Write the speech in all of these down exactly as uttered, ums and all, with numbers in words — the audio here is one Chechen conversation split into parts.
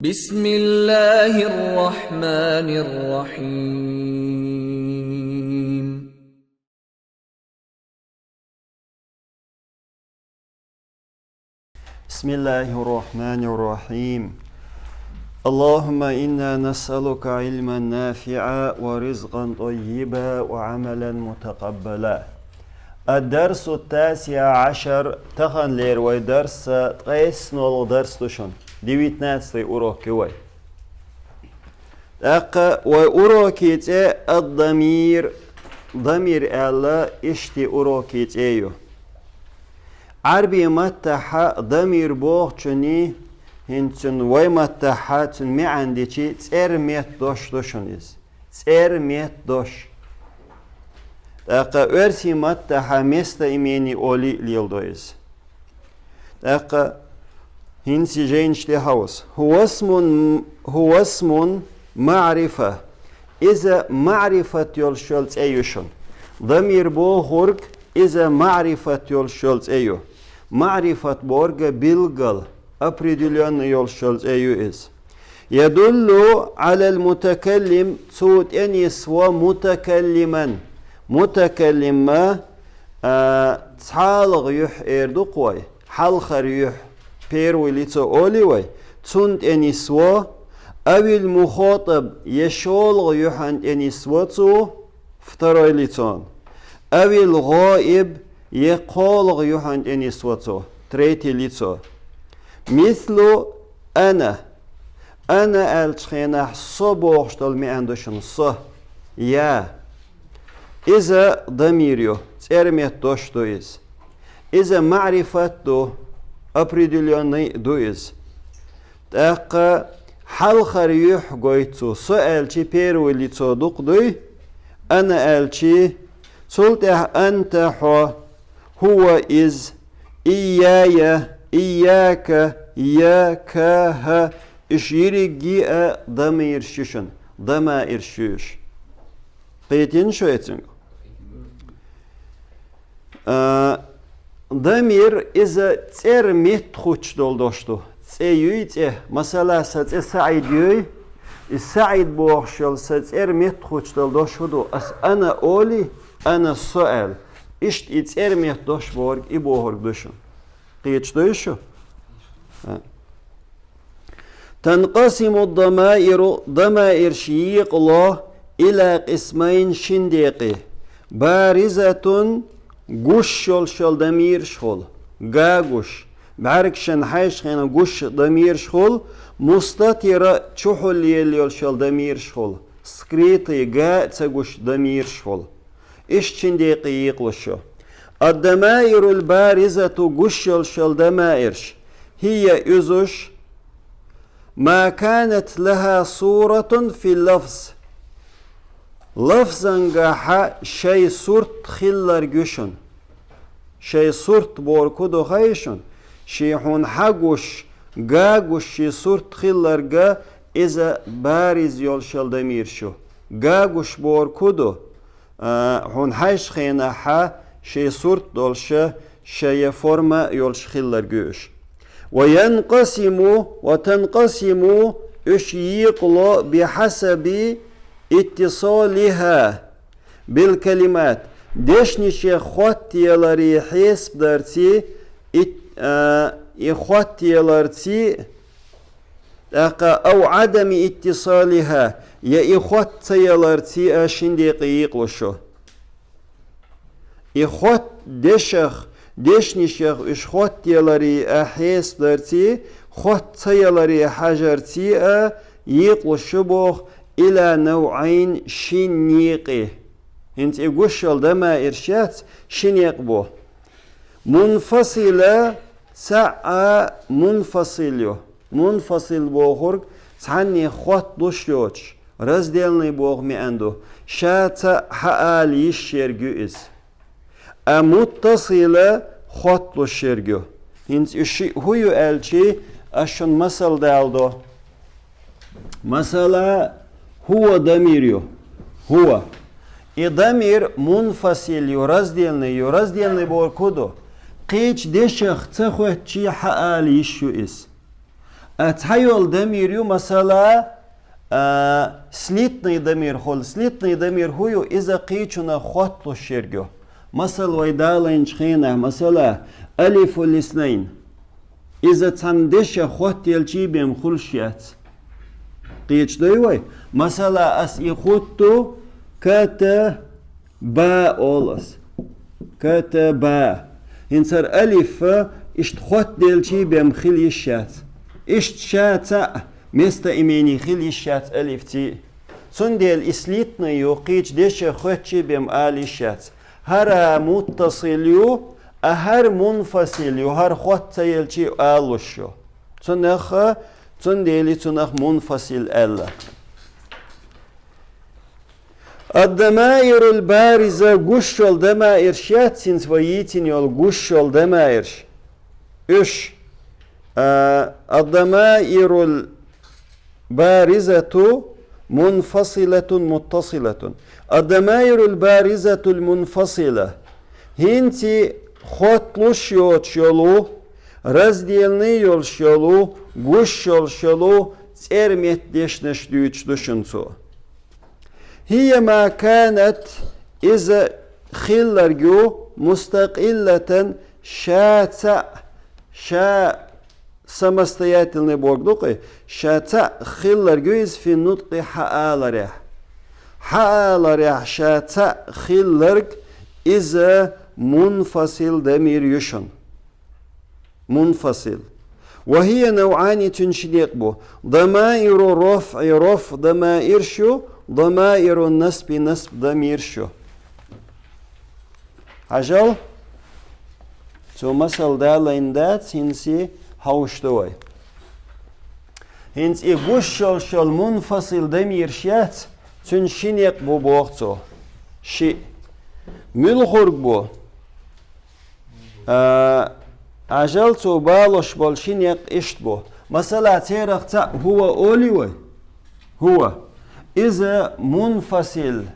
بسم الله الرحمن الرحيم. بسم الله الرحمن الرحيم. اللهم إنا نسألك علما نافعا ورزقا طيبا وعملا متقبلا. الدرس التاسع عشر, таханлера вай дарс, ткъеснолгӀа дарс ду шун, девятнадцатый урок ю вай. ТӀаккха вай уроки цӀе الضمير, дамир аьлла, ишти уроки цӀе ю. Ӏарбий маттахьа дамир бохучуни, хӀинца цун вай маттахьа цун маьӀан дичи цӀер меттадош ду шун иза. ЦӀер меттадош. ТӀаккха оьрсий маттахьа местоимени оли леладо иза. ТӀаккха хӀинца жайнаш тӀе хьовса. هو اسم, هو اسم معرفة. Иза маӀрифат йолуш йолу цӀе ю шуна. Дамир бохург, иза маӀрифат йолуш йолу цӀе ю. МаӀрифат бохург билггал, определённый йолуш йолу цӀе ю иза. يدل على المتكلم, цо тӀенисво متكلما. Мутакаллима, а, цхьалгӀа юьхь эр ду-кх вай, хьалхара юьхь, первое лицо оли вай, цунна тӀенисво, أو المخاطب, я шолгӀа юьхьан тӀенисво цо, второй лицо, أو الغائب, я кхоалгӀа юьхьан тӀенисво цо, третье лицо. مثل أنا. أنا аьллачу хенахь со бохуш долу маьӀан ду шуна, со, я. Иза дамир ю, цӀер меттадош ду иза. Иза маӀрифат ду, определённый ду иза. ТӀаккха хьалхара юьхь гойту цо, со аьлчи первое лицо дукха дуй, أنا аьлчи, цул тӀаьхьа أنت хьо, هو иза, إياي, إياك, я, ка, хӀа, уьш йиригги а дамирш ю шуна, дамаирш ю уьш. Кхийтина шу эцуьнга? А, дамир иза цӀер меттахуьттуш долу дош ду. ЦӀе юй цӀе. Масала, сан цӀе СаӀид юй. И СаӀид бохуш йолу сан цӀер меттахуьттуш долу дош хӀун ду? Ас أنا оли, أنا со аьлла. Иштта и цӀер меттадош бохург, и бохург ду шуна. Кхеташ дуй шу? А. تنقسم الضمائر, дамаирш екъало إلى قسمين, шин декъе. بارزة, гуш йолуш йолу дамирш хуьлу, гагуш, бӀаьргашна хьаьжча хенахь гуш дамирш хуьлу, مستترة, чухула лелла йолуш йолу дамирш хуьлу, скрытые, га а ца гуш дамирш хуьлу. Иштта шин декъе екъалуш ю. الضمائر البارزة, гуш йолуш йолу дамаирш, هي, иза уьш, ما كانت لها صورة في اللفظ. Лафзангахьа шайн сурт хилларг ю шуна. Шайн сурт бохург хӀун ду хаий шуна? Шен хьуна хьагуш, гагуш шен сурт хилларг, иза бариз йолуш йолу дамирш ю. Гагуш бохург хӀун ду? А, хьуна хьаьжча хенахьа шен сурт долуша, шайн форма йолуш хилларг ю уьш. وينقسم, وتنقسم, уьш екъало بحسب اتصالها بالكلمات. Дешнашех хоттаяларе хьесап дарций, ит-, а, и хоттаяларций, тӀаккха أو عدم اتصالها, я и хотта ца яларций а шин декъе екъалуш ю. И хотта дешах, дешнашех уьш хоттаяларе а хьесап дарций, хотта ца яларе хьажарций а екъалуш ю боху إلى نوعين, шин некъе. ХӀинца и гуш йолу дамаирш яц, шин некъ бу. منفصلة, цхьаъ а мунфасил ю. Мунфасил бохург цхьанне хотталуш йоцуш, раздельный боху маьӀан ду. Ша цхьаъ хьаала йиш ерг ю иза. А муттасила хотталуш ерг ю. ХӀинца уьш шиъ хӀун ю аьлчи, ас шуна масал даладо. Масала, хӀува дамир ю. ХӀува. И дамир мунфасил ю, раздельный ю. Раздельный бохург хӀун ду? Кхечу дешах ца хоьттучи хьаала йиш ю иза. А цхьайола дамир ю, масала, а, слитный дамир хуьлу. Слитный дамир хӀун ю? Иза кхечунах хотталуш ерг ю. Масала, вай далайначу хенахь, масала, алифул иснайн. Иза цхьана дешах хоттаелчий бен хуьлуш яц. Кхечу дуй вай? Масала, ас и хутту ката ба олу ас. Ката ба. ХӀинца хӀара алиф иштта хоттаделчий бен хила йиш яц. Иштта ша цхьаъ местоимени хила йиш яц алифций. Цундела и слитный ю, кхечу дешах хоттаелчий бен ала йиш яц. ХӀара муттасил ю, а хӀара мунфасил ю, хӀара хоттаелчий алуш ю. Цунах, цундела цунах мунфасил аьлла. Ад-дамаирул бариза, гуш йолу дамаирш яц, хӀинца вай йийцина йолу гуш йолу дамаирш. Уьш, а, ад-дамаирул баризату мунфасилатун муттасилатун. Ад-дамаирул баризатул мунфасила. ХӀинца хотталуш йоцуш йолу, разделный йолуш йолу, гуш йолуш йолу цӀерметта дешнаш дуьйцуш ду шуна цо. ХӀия ма канат, иза хилларг ю, мустакъиллатан, ша цхьаъ, ша самостоятельный бохург ду-кх и, ша цхьаъ хилларг ю иза фи нуткъи хьааларехь. Хьааларехь ша цхьаъ хилларг иза мунфасил дамир ю шуна. Мунфасил. Ва хӀия навъани, цуьнан ши некъ бу. Дамаиру рофъи, рофъ дамаирш ю, дамаиру насби, насб дамирш ю. Хьажал, цо масал далийна дац, хӀинца хьовш ду вай. ХӀинца и гуш йолуш йолу мунфасил дамирш яц, цуьнан ши некъ бу боху цо. Шиъ. Муьлхарг бу? А, хьажал, цо балош болу ши некъ иштта бу. Масала, церах цхьаъ хӀува олий вай? ХӀува. Иза мунфасил,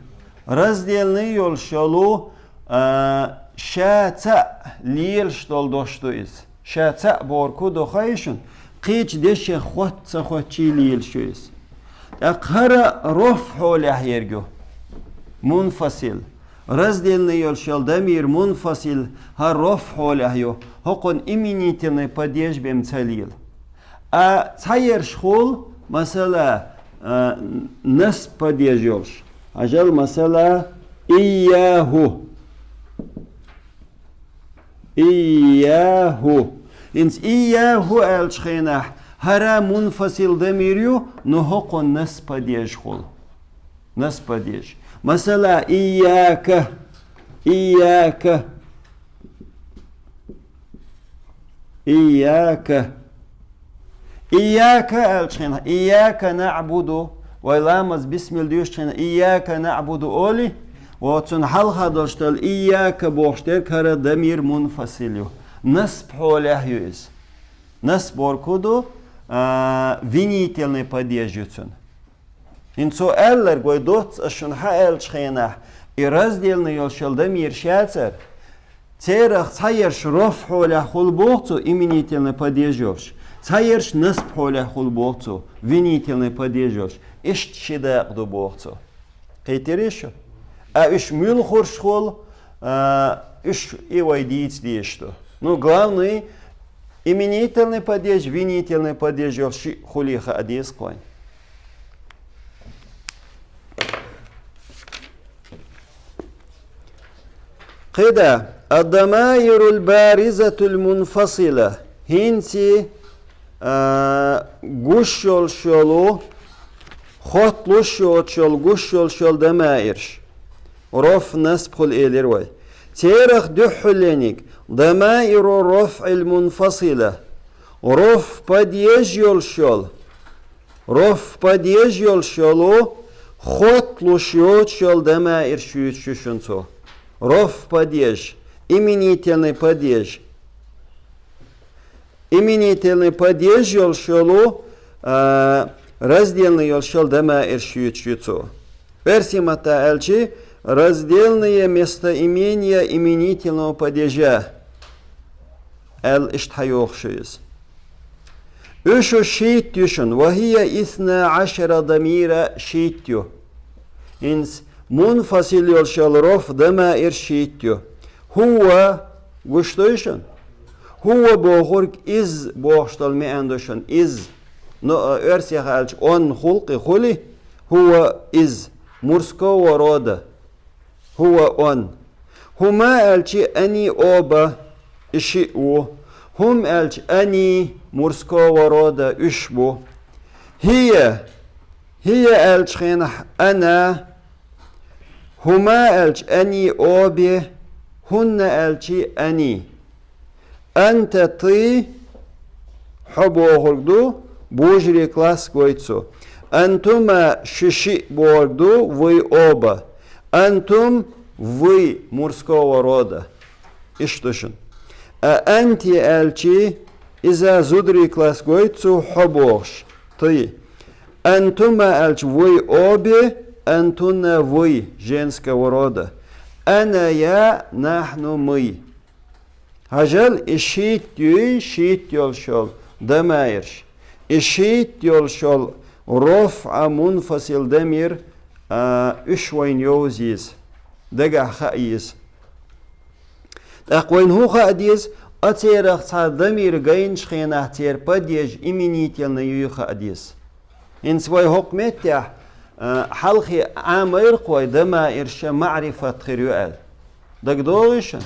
разделный йолуш йолу, а, ша цхьаъ лелаш долу дош ду иза. Ша цхьаъ бохург хӀун ду хаий шуна? Кхечу дешех хотта ца хоттчий лелаш ю иза. ТӀаккха хӀара рофъ хьолехь ерг ю. Мунфасил. Разделный йолуш йолу дамир мунфасил, хӀара рофъ хьолехь ю, хӀокхунна именительный падеж бен ца лела. А цхьаерш хуьлу, масала, а, насб падеж йолуш. Хьажал, масала, ийяхӀу. Ийяху. ХӀинца ийяху аьллачу хенахь, хӀара мунфасил дамир ю, но хӀокхунна насб падеж хуьлу. Насб падеж. Масала, ийяка. Ийяка. Ийяка. Ийяка аьллачу хенахь, ийяка наъбуду, вай ламаз бисмилла дуьйцучу хенахь, ийяка наъбуду олий, вот цунна хьалха долуш долу ийяка бохуш дерг хӀара дамир мунфасил ю. Насб хьолехь ю иза. Насб бохург хӀун ду, а, винительный падеж ю цуьнан. ХӀинца цо аьлларг вай доцца ас шуна хьан аьллачу хенахь, и разделный йолуш йолу дамирш яцара, церах цхьаерш рофъ хьолехь хуьлу боху цо, именительный падеж йолуш, цхьаерш насб хьолехь хуьлу боху цо, винительный падеж йолуш. Иштта ши дакъа ду боху цо. Кхийтирий шу? А уьш муьлхарш хуьлу, а, уьш и вай дийца дезаш ду. Ну, главный, именительный падеж, винительный падеж йолуш шиъ хуьлий хаа деза-кх вайн. КхидӀа, ад-дамаирул баризатул мунфасила. ХӀинца, а, гуш йолуш йолу, хотталуш йоцуш йолу, гуш йолуш йолу дамаирш. Рофъ, насб хуьлу элира вай. Церах дуьххьалениг, дамаиру рофъил мунфасила. Рофъ падеж йолуш йолу. Рофъ падеж йолуш йолу, хотталуш йоцуш йолу дамаирш юьйцуш ю шуна цо. Рофъ падеж, именительный падеж. Именительный падеж йолуш йолу, а, разделный йолуш йолу дамаирш юьйцуш ю цо. Оьрсийн матта аьлчи, разделные местоимения именительного падежа аьлла иштта хьайохуш ю иза. Уьш шийтта ю шун. وهي اثنا عشر ضميرا шийтта ю. ХӀинца мунфасил йолуш йолу рофӀ дамаир шийтта ю. هو, гуш дуй шун? هو бохург из бохуш долу маьӀна ду шун. Из. Ну, оьрсех аьлча он хуьлу кхин, хуьлий? هو из. Мужского рода. هو он. هما аьлча они оба, и шиъ ву. هم аьлча они мужского рода, уьш бу. هي, هي аьлча хенахь она. هما аьлча они обе. هن аьлча они. أنت ты, хьо бохург ду, божарий класс гойту цо. أنتما ши шиъ бохург ду, вы оба. أنتم вы мужского рода. Иштта ду шун. А أنت аьлча, иза зударий класс гойту цо, хьо бохуш, ты. أنتما аьлча, вы обе, أنتن вы женского рода. أنا я, نحن мы. Хьажал, и шийтта юй, шийтта йолуш йолу дамаирш. И шийтта йолуш йолу рофӀа мунфасил дамир, а, уьш вайна йовза еза. Дагахь хаа еза. ТӀаккха вайна хӀун хаа деза, а церах цхьа дамир гайначу хенахь церан падеж именительный юй хаа деза. ХӀинца вай хӀокху меттехь, а, хьалхе Ӏамайра-кх вай дамаирш маӀрифат хир ю аьлла. ДагадогӀий шун?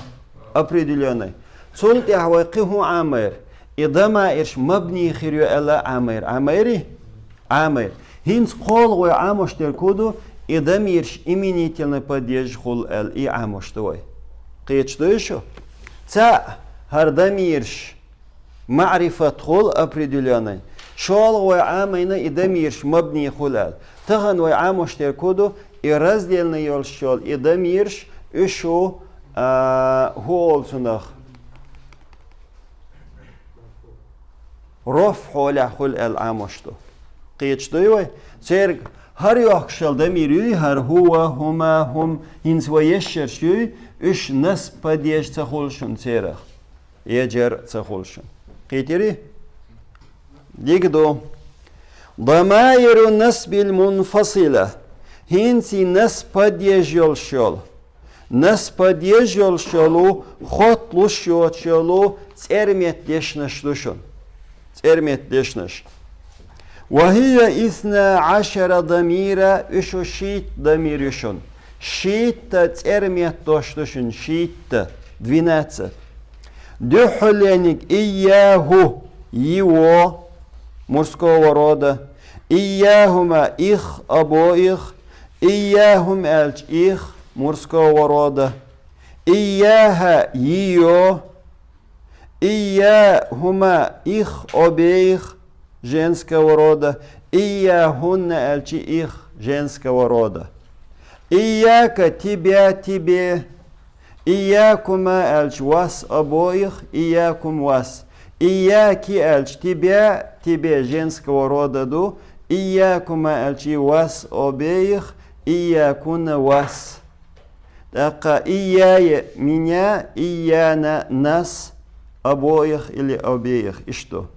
Определённый. Цул тӀаьхьа вай кхин хӀун Ӏамайра? И дамаирш мабни хир ю аьлла Ӏамайра. Ӏамайрий? Ӏамайра. ХӀинца кхоалгӀа вай Ӏамош дерг хӀун ду? И дамирш именительный падеж хуьлу аьлла, и Ӏамош ду вай. Кхеташ дуй шу? Цхьаъ, хӀара дамирш маӀрифат хуьлу определённый. ШолгӀа вай Ӏамийна и дамирш мабни хуьлу аьлла. Тахана вай Ӏамош дерг хӀун ду? И раздельный йолуш йолу и дамирш, уьш ю, а, хӀун олу цунах? РофӀ хьолехь хуьлу аьлла Ӏамош ду. Кхеташ дуй вай? Церг хӀара йохкуш йолу дамир юй, хӀара хӀува, хӀума, хӀум, хӀинца вай ешшарш юй, уьш насб падеж ца хуьлу шуна церах. Я джар ца хуьлу шуна. Кхийтирий? Дика ду. ضمائر النصب المنفصلة. ХӀинца и насб падеж йолуш йолу. Насб падеж йолуш йолу, хотта луш йоцуш йолу цӀерметта дешнаш ду шуна. ЦӀерметта дешнаш. وهي اثنا عشر ضميرا, уьш ю шийтта дамир ю шуна. Шийтта цӀерметта дош ду шуна, шийтта, двенадцать. Дуьххьарлерниг إياه, его, мужского рода. إياهما, их, обоих. إياهم аьлча, их, мужского рода. إياها, её. إياهما, их, обеих, женского рода. إياهن аьлча, их, женского рода. إياك, тебя, тебе. إياكما аьлча, вас, обоих. إياكم, вас. إياك аьлча, тебя, тебе, женского рода ду. إياكما аьлча, вас, обеих. إياكن, вас. ТӀаккха إياي, меня, إيانا, нас, обоих или обеих. Иштта.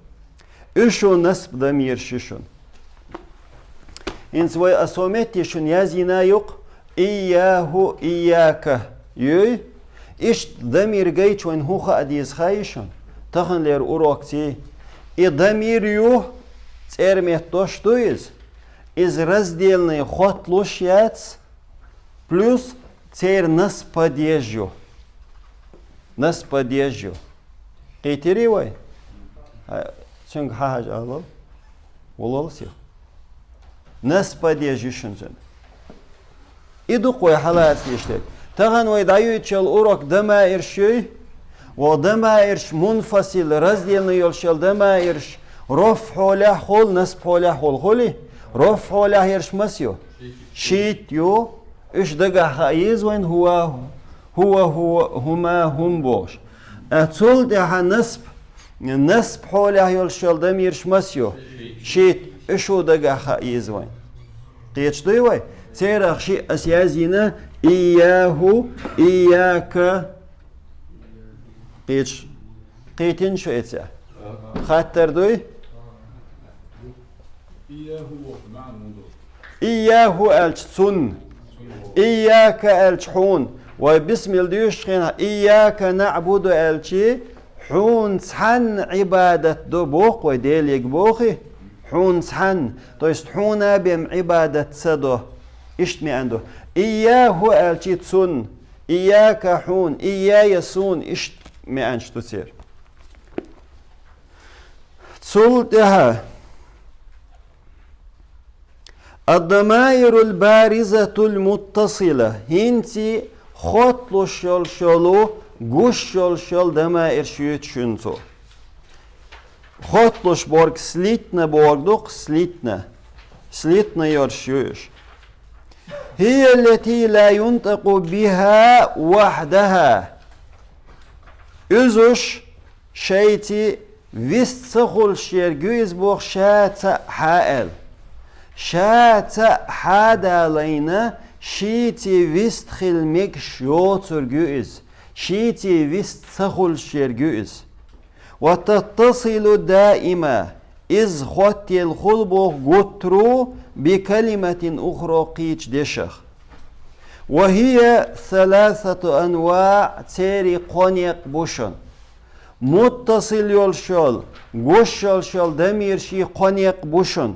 Уьш ю насб дамирш ю шуна. ХӀинца вай аса метте шуна яздина юкъа, إياه, إياك юй. Иштта дамир гайча вайна хӀун хаа деза хаий шуна? Таханлера урокций. И дамир ю, цӀерметта дош ду иза. Иза раздельный хотта луш яц, плюс церан насб падеж ю. Насб падеж ю. Кхийтирий вай? Хьа, цуьнга хьан хьажа алал? Вулал сих. Насб падеж ю шуна цуьнан. И ду-кх вай хьалаца деш дерг. Тахана вай дӀаюьйтуш йолу урок дамаирш юй. Вай дамаирш мунфасил, раздельный йолуш йолу дамаирш рофӀ хьолехь хуьлу, насб хьолехь хуьлу, хуьлий? РофӀ хьолехь ерш маса ю? Шийтта ю. Уьш дагахь хаа еза вайна, хӀува, хӀува, хӀува, хӀума, хӀум бохуш. А цул тӀаьхьа насб, насб хьолехь йолуш йолу дамирш маса ю? Шийтта. Уьш ю дагахь хаа еза вайна. Кхеташ дуй вай? Церах шиъ аса яздина: إياه, إياك. Кхеташ? Кхийтина шу эца? Хаттар дуй? Ийяху боху маьӀна муха ду? Ийяху аьлча цунна. Ийяка аьлча хьуна. Вай бисмилла дуьйцучу хенахь, ийяка наӀбуду аьлча, хьуна цхьанна Ӏибадат до боху вай, Деле бохий, хьуна цхьанна. То есть хьуна бен Ӏибадат ца до. Иштта маьӀна ду. Ийяху аьлча цунна. Ийяка хьуна. Ийяя суна. Иштта маьӀнаш ду церан. Цул тӀаьхьа. Ад-дамаирул баризатул муттасила. ХӀинца хотталуш йолуш йолу, гуш йолуш йолу дамаирш юьйцу шуна цо. Хотталуш бохург слитно бохург ду-кх, слитно. Слитно йолуш ю уьш. ХӀия ллати ла юнтакъу биха вахьдаха. Уьзуш шайца вист ца хуьлуш ерг ю иза боху ша цхьаъ хьа аьлла. Ша цхьаъ хьа далайна, шийца вист хила мегаш йоцург ю иза. Шийца вист ца хуьлуш ерг ю иза. Ва таттасилу даима, иза хоттаелла хуьлу боху гуттар а, би калиматин ухра кхечу дешах. Ва хия саласату анваъ, церан кхо некъ бу шуна. Муттасил йолуш йолу, гуш йолуш йолу дамирший кхо некъ бу шуна.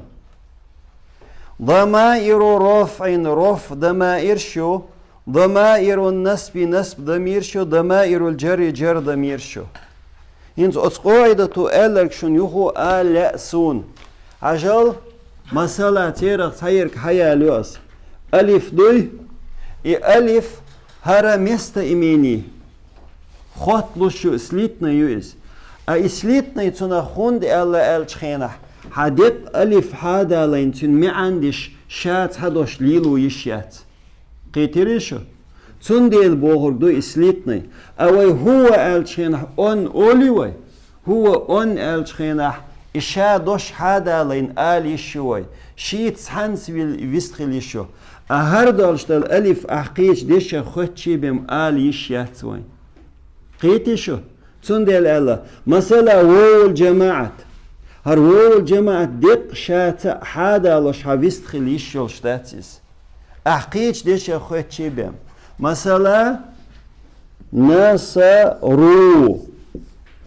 Дамаиру рофъин, рофъ дамаирш ю, дамаиру насби, насб дамирш ю, дамаирул джарри, джарр дамирш ю. ХӀинца оцу къоидато аьлларг шуна юха ала лаьа суна. Хьажал, масала, церах цхьаерг хьаялайо ас. Алиф дуй, и алиф хӀара местоимени. Хотталуш ю, слитно ю иза. А и слитно цунах хӀунда аьлла аьллачу хенахь, хьан декъ алиф хьа далайна, цуьнан маьӀна деш ша цхьа дош лело йиш яц. Кхийтирий шу? Цундела бохург ду и слитно. А вай хӀува аьллачу хенахь он олий вай? ХӀува он аьллачу хенахь, и ша дош хьа далайна ала йиш ю вай. Шийца цхьаьнца вил-, вист хила йиш ю. А хӀара долуш долу алиф ахь кхечу дешах хоьттучу бен ала йиш яц вайн. Кхийтий шу? Цундела аьлла, масала, вовул джамаӀат. ХӀара вовул джамаӀат декъ ша цхьаъ хьа далош хьан вист хила йиш йолуш дац иза. Ахь кхечу дешах хоьттучу бен. Масала, насару.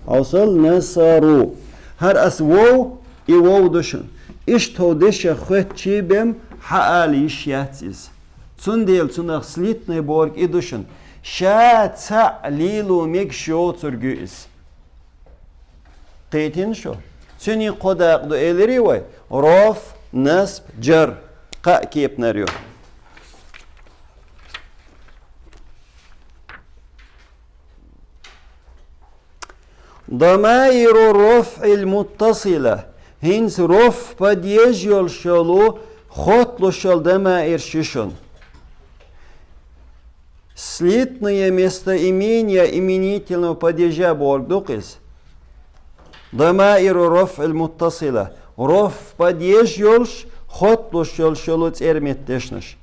Хьовсал, насару. ХӀара ас вов, и вов ду шуна. Иштта хӀокху дешах хоьттучу бен хьан ала йиш яц иза. Цундела цунах слитно бохург и ду шуна. Ша цхьаъ лело мегаш йоцург ю иза. Кхийтина шу? Цуьнан кхо дакъа ду элирий вай? Рофъ, насб, джарр. Кхаа кепанара ю. Дамаиру рофъил муттасила. ХӀинца рофъ падеж йолуш йолу, хотталуш йолу дамаирш ю шуна. Слитные местоимения именительного падежа бохург ду-кх иза. Дамаиру рофъил муттасила. Рофъ падеж йолуш, хотталуш йолуш йолу цӀерметдешнаш.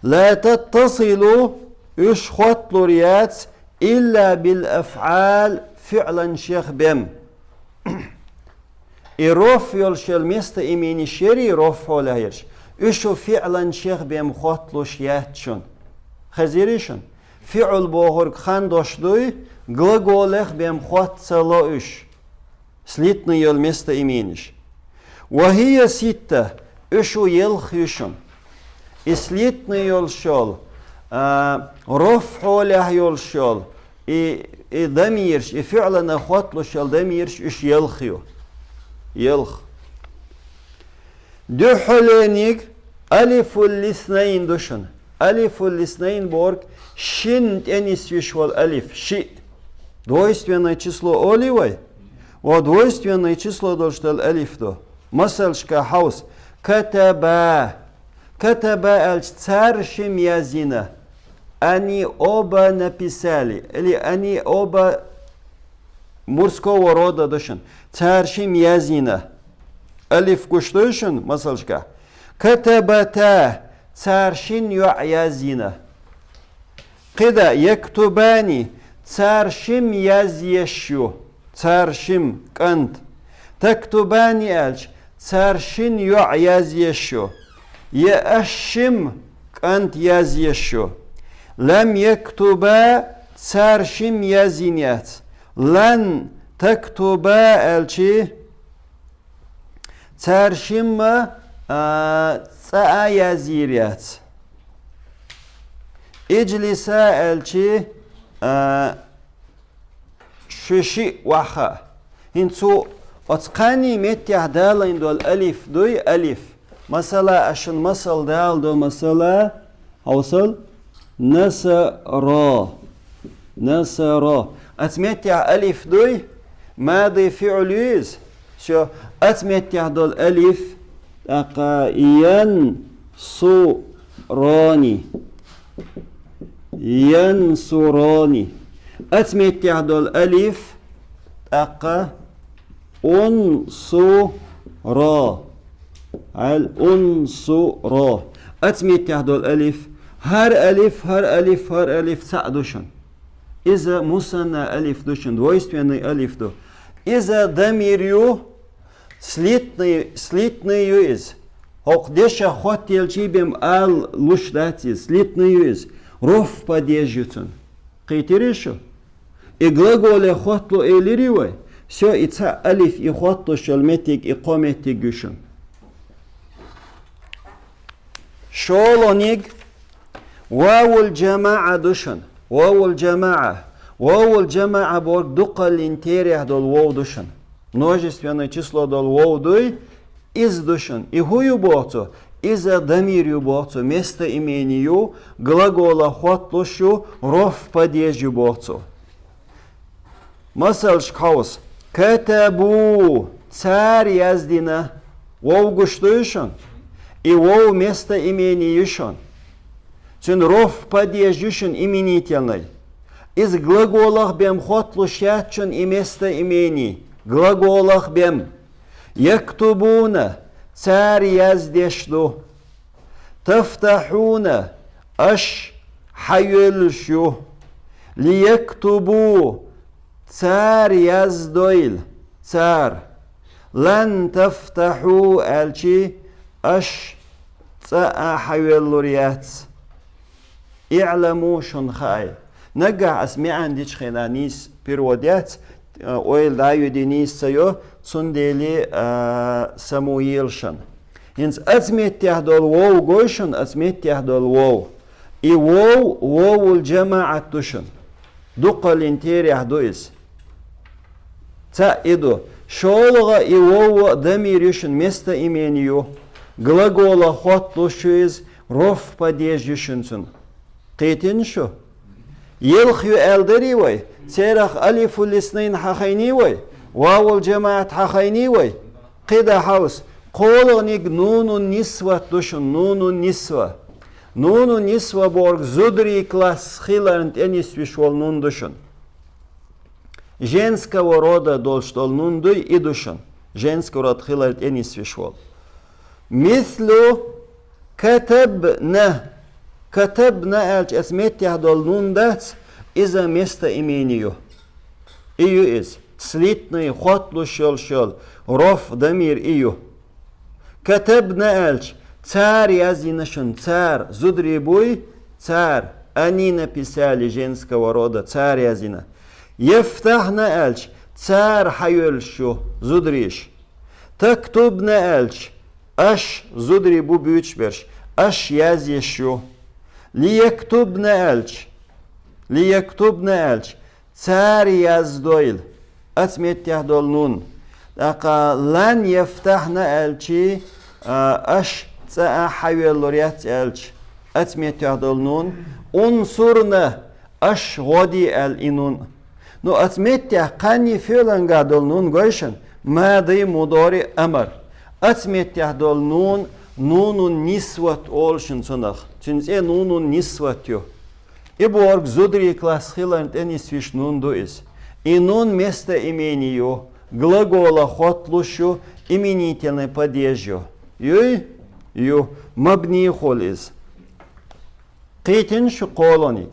Ла таттасилу, уьш хотталур яц, илла бил афъал, фиъланшех бен. И рофъ йолуш йолу местоимениш ярий, рофъ хьолехь ерш. Уьш шу фиъланшех бен хотталуш яц шуна. Хезирий шуна? Фиъл бохург хан дош дуй, глаголех бен хотта ца ло уьш. Слитно йолу местоимениш. Ва хия ситта, уьш шу елх ю шуна. И слитно йолуш йолу, а, рофъ хьолехь йолуш йолу, и, и дамирш, и фиъланах хотталуш йолу дамирш, уьш елх ю. Елх. Дуьххьалениг алифул лиснайн ду шуна. Алифул лиснайн бохург шин тӀе нисвеш волу алиф, шиъ. Двойственное число олий вай? Ва двойственное число долуш долу алиф ду. Масалшка хьовса. Катаба. Катаба аьлча цара шим язйина. Они оба написали. Или они оба мужского рода ду шуна. Цара шим язйина. Алиф гуш дуй шуна, масалшка. Катабата, цара шин йоӀ язйина. Кхида, яктубани, цара шим язъеш ю. Цара шим, кӀант. Тактубани аьлча, цар шин йоӀ язъеш ю. Е аш шим кӀант язъеш ю. Лам яктуба, цар шим язйина яц. Лан тактуба аьлчи, цар шимма, а, цӀа а язйийр яц. Иджлиса аьлчи, а, шу шиъ ваха. ХӀинца цу оцу кхаьнний меттехь далайн долу алиф дуй, алиф. Масала, аш шуна масал дала до, масала, хьовсал, насаро. Насаро. Оцу меттехь алиф дуй, мади фиӀл ю иза. Всё, оцу меттехь долу алиф, тӀаккха ян су рони. Янсурони. Оцу меттехь долу алиф, тӀаккха унсуро. Аьл унсуро. Оцу меттехь долу алиф. ХӀара алиф, хӀара алиф, хӀара алиф цхьаъ ду шуна. Иза мусанна алиф ду шуна, двойственный алиф ду. Иза дамир ю, слитный, слитный ю иза. ХӀокху дешах хоттаелчий бен ала луш дац иза, слитный ю иза. Роф падеж ю цунна. Кхийтирий шу? И глаголе хоттало элирий вай? Всё, и цхьаъ алиф, и хотталуш йолу меттиг, и кхо меттиг ю шуна. ШолгӀаниг вавул джамаӀа ду шуна. Вавул джамаӀа. Вавул джамаӀа бохург дукхаллин терахь долу вов ду шуна. Множественное число долу вов дуй, иза ду шуна. И хӀун ю боху цо? Иза дамир ю боху цо, местоимение ю, глаголах хотталуш ю, роф падеж ю боху цо. Масалшка хьовса. Катабу, цара яздина. Вов гуш дуй шуна? И вов местоимение ю шуна. Цуьнан роф падеж ю шуна именительный. Иза глаголах бен хотталуш яц шуна и местоимение. Глаголах бен. Яктубуна, цара яздеш ду. Тафтахьуна, аш хьайоьллуш ю. Лияктубу, цара яздойла, цара. Лан тафтахьу аьлчи, аш цӀа а хьайоьллур яц. Иъламу, шуна хаьа. Наггахь ас маьӀна дичхьана нийса перевод яц, ойла дӀа а йоьдий нийса ца йо, цундела, а, самуелшан. ХӀинца оцу меттехь долу вов гой шуна, оцу меттехь долу вов. И вов, вовул джамаӀат ду шуна. Дукхаллин терахь ду иза. Цхьаъ и ду. ШолгӀа и вов а дамир ю шуна, местоимение ю. Глаголах хотталуш ю иза, роф падеж ю шуна цунна. Кхийтина шу? Елха ю аьлла дарий вай? Церах алифул иснайн хьахайний вай? Вавул джамаӀат хьахайний вай? КхидӀа хьовса. КхоалгӀаниг нунун нисват ду шуна, нунун нисва. Нунун нисва бохург зударий класс хиларна тӀе нисвеш волу нун ду шуна. Женского рода долуш долу нун дуй, и ду шуна. Женского рода хилар тӀе нисвеш волу. Мислу катабна. Катабна аьлча, оцу меттехь долу нун дац, иза местоимение ю. И ю иза. Слитный, хотталуш йолуш йолу, роф дамир и ю. Катабна аьлча, цара яздина шуна, цара, зударий буй, цара, они написали женского рода, цара яздина. Яфтахьна аьлча, цара хьайоьллуш ю, зударий. Тактубна аьлча, аш, зударий бу буьйцуш берш, аш язъеш ю. Лияктубна аьлча, лияктубна аьлча, цара яздойла, оцу меттехь долу нун. ТӀаккха лан яфтахьна аьлчи, а, аш цӀа а хьайоьллур яц аьлча, оцу меттехь долу нун. Унсурна, аш гӀо де аьлла и нун. Ну, оцу меттехь кхаьнний феӀланга долу нун гой шуна, мади, мудори, амар. Оцу меттехь долу нун, нунун нисват олу шуна цунах. Цуьнан цӀе нунун нисват ю. И бохург зударий класс хиларна тӀе нисвеш нун ду иза. И нун местоимение ю, глаголах хотталуш ю, именительный падеж ю. Юй? Ю. Мабни хуьлу иза. Кхийтина шу кхоалгӀаниг.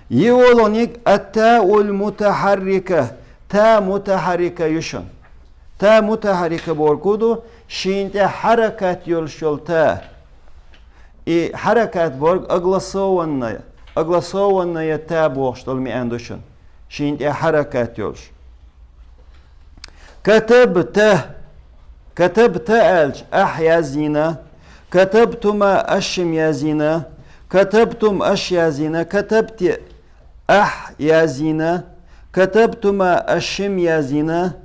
ЙиъолгӀаниг ат-таул мутахьаррика, та мутахьаррика ю шуна. Та мутахьаррика борг хӀу ду, шийна тӀехь хьаракат йолуш йолу та. И хьаракат борг огласованная, огласованная та бохуш долу маьӀна ду шуна. Шийна тӀехь хьаракат йолуш. Катабта. Катабта аьлча, ахь язйина. Катабтума, аш шим язйина. Катабтум, аш язйина. Катабти, ахь язйина. Катабтума, аш шим язйина.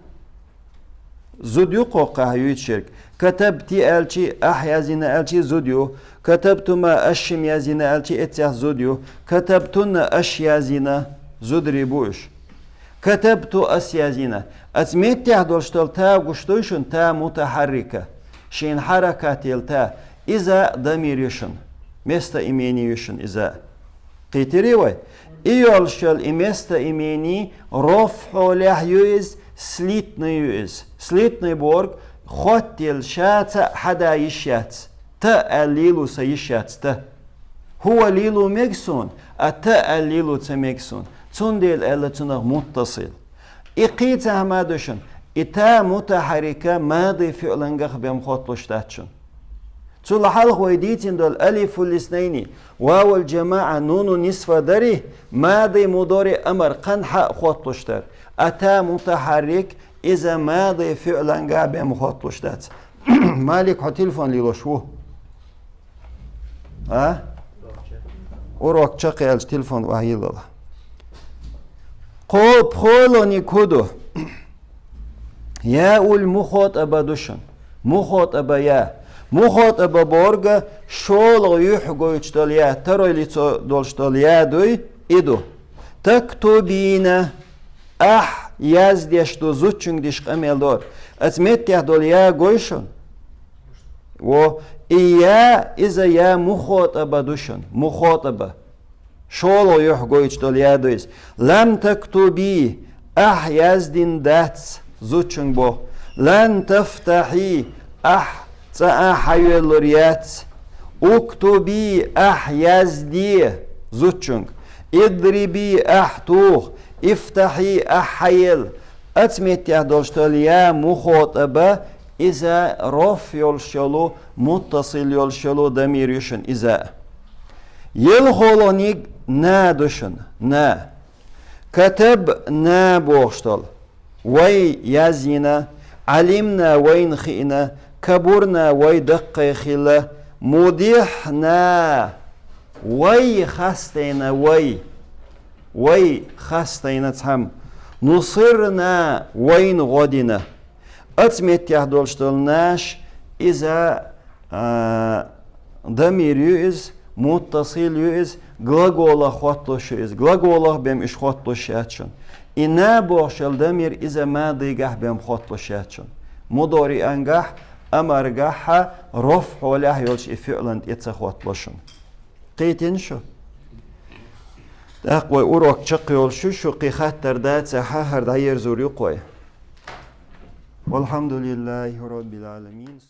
Зуда ю кхоккхахь юьйцуш ерг. Катабти аьлчи, ахь язйина аьлчи зуда ю. Катабтума, аш шим язйина аьлчи эццехь зуда ю. Катабтунна, аш язйина, зударий бу уьш. Катабту, ас язйина. Оцу меттехь долуш долу та гуш дуй шуна, та мутахьаррика. Шена хьаракат елла та. Иза дамир ю шуна. Местоимени ю шуна иза. Кхийтирий вай? И йолуш йолу и местоимени рофхьолехь ю иза, слитный ю иза. Слитный борг хоттаелла ша цхьаъ хьада йиш яц. Та аьлла лело сан йиш яц, та. ХӀува лело мега суна, а та аьлла лело ца мега суна. Цундела аьлла цунах муттасил. И кхин цхьа хӀума ду шуна, и та мутахьаррика мади фиълангахь бен хотталуш дац шуна. Цул хьалха вай дийцина долу алифул иснайни, вавул джамаъа, нуну нисва дарий, мади, мудори, амар кханхьа а хотталуш дара. А та мутахьаррик, иза мади фиълангахь бен хотталуш дац. Малик, хьо телефон лелош ву? А? Урок чекхъяьлча телефон охьайиллал. Кхо-, пхоьалгӀаниг хӀу ду? Яул мухотаба ду шуна. Мухотаба я. Мухотаба борга шолгӀа юьхь гойтуш долу я, второй лицо долуш долу я дуй, и ду. Тактубина, ахь яздеш ду, зудчуьнга диш къамел дора. Оцу меттехь долу я гой шуна? Во, и я, иза я мухотаба ду шуна. Мухотаба. ШолгӀа юьхь гойтуш долу я ду иза. Лам тактуби, ахь яздина дац, зудчуьнга боху. Лан тафтахьи, ахь цкъа а хьайоьллур яц. Уктуби, ахь язде, зудчуьнга. Идриби, ахь туху. Ифтахьи, ахь хьаелла. Оцу меттехь долуш долу я мухотаба, иза роф йолуш йолу, муттасил йолуш йолу дамир ю шуна иза. ЙолхолагӀниг на ду шуна, на. Катабна бохуш долу. Вай язйина, Ӏалимна вайна хиъна, кабурна вай даккхий хилла, мудихьна вай хастийна вай, вай хастийна цхьамма, нусирна вайна гӀо дина. Оцу меттехь долуш долу наш, иза, а, дамир ю иза, муттасил ю иза, глаголах хотталуш ю иза. Глаголах бен уьш хотталуш яц шуна. И на бохуш йолу дамир иза мадигахь бен хотталуш яц шуна. Мудориангахь, амаргахьа, рофхьолехь йолчу и фиълан тӀе ца хоттало шуна. Кхийтина шу? ТӀаккха вай урок чекхйолуш ю, шу кхин хаттар дацахьа, хӀара дӀаерзур ю кхой. Валхьамдулиллахи роббил Ӏаламин.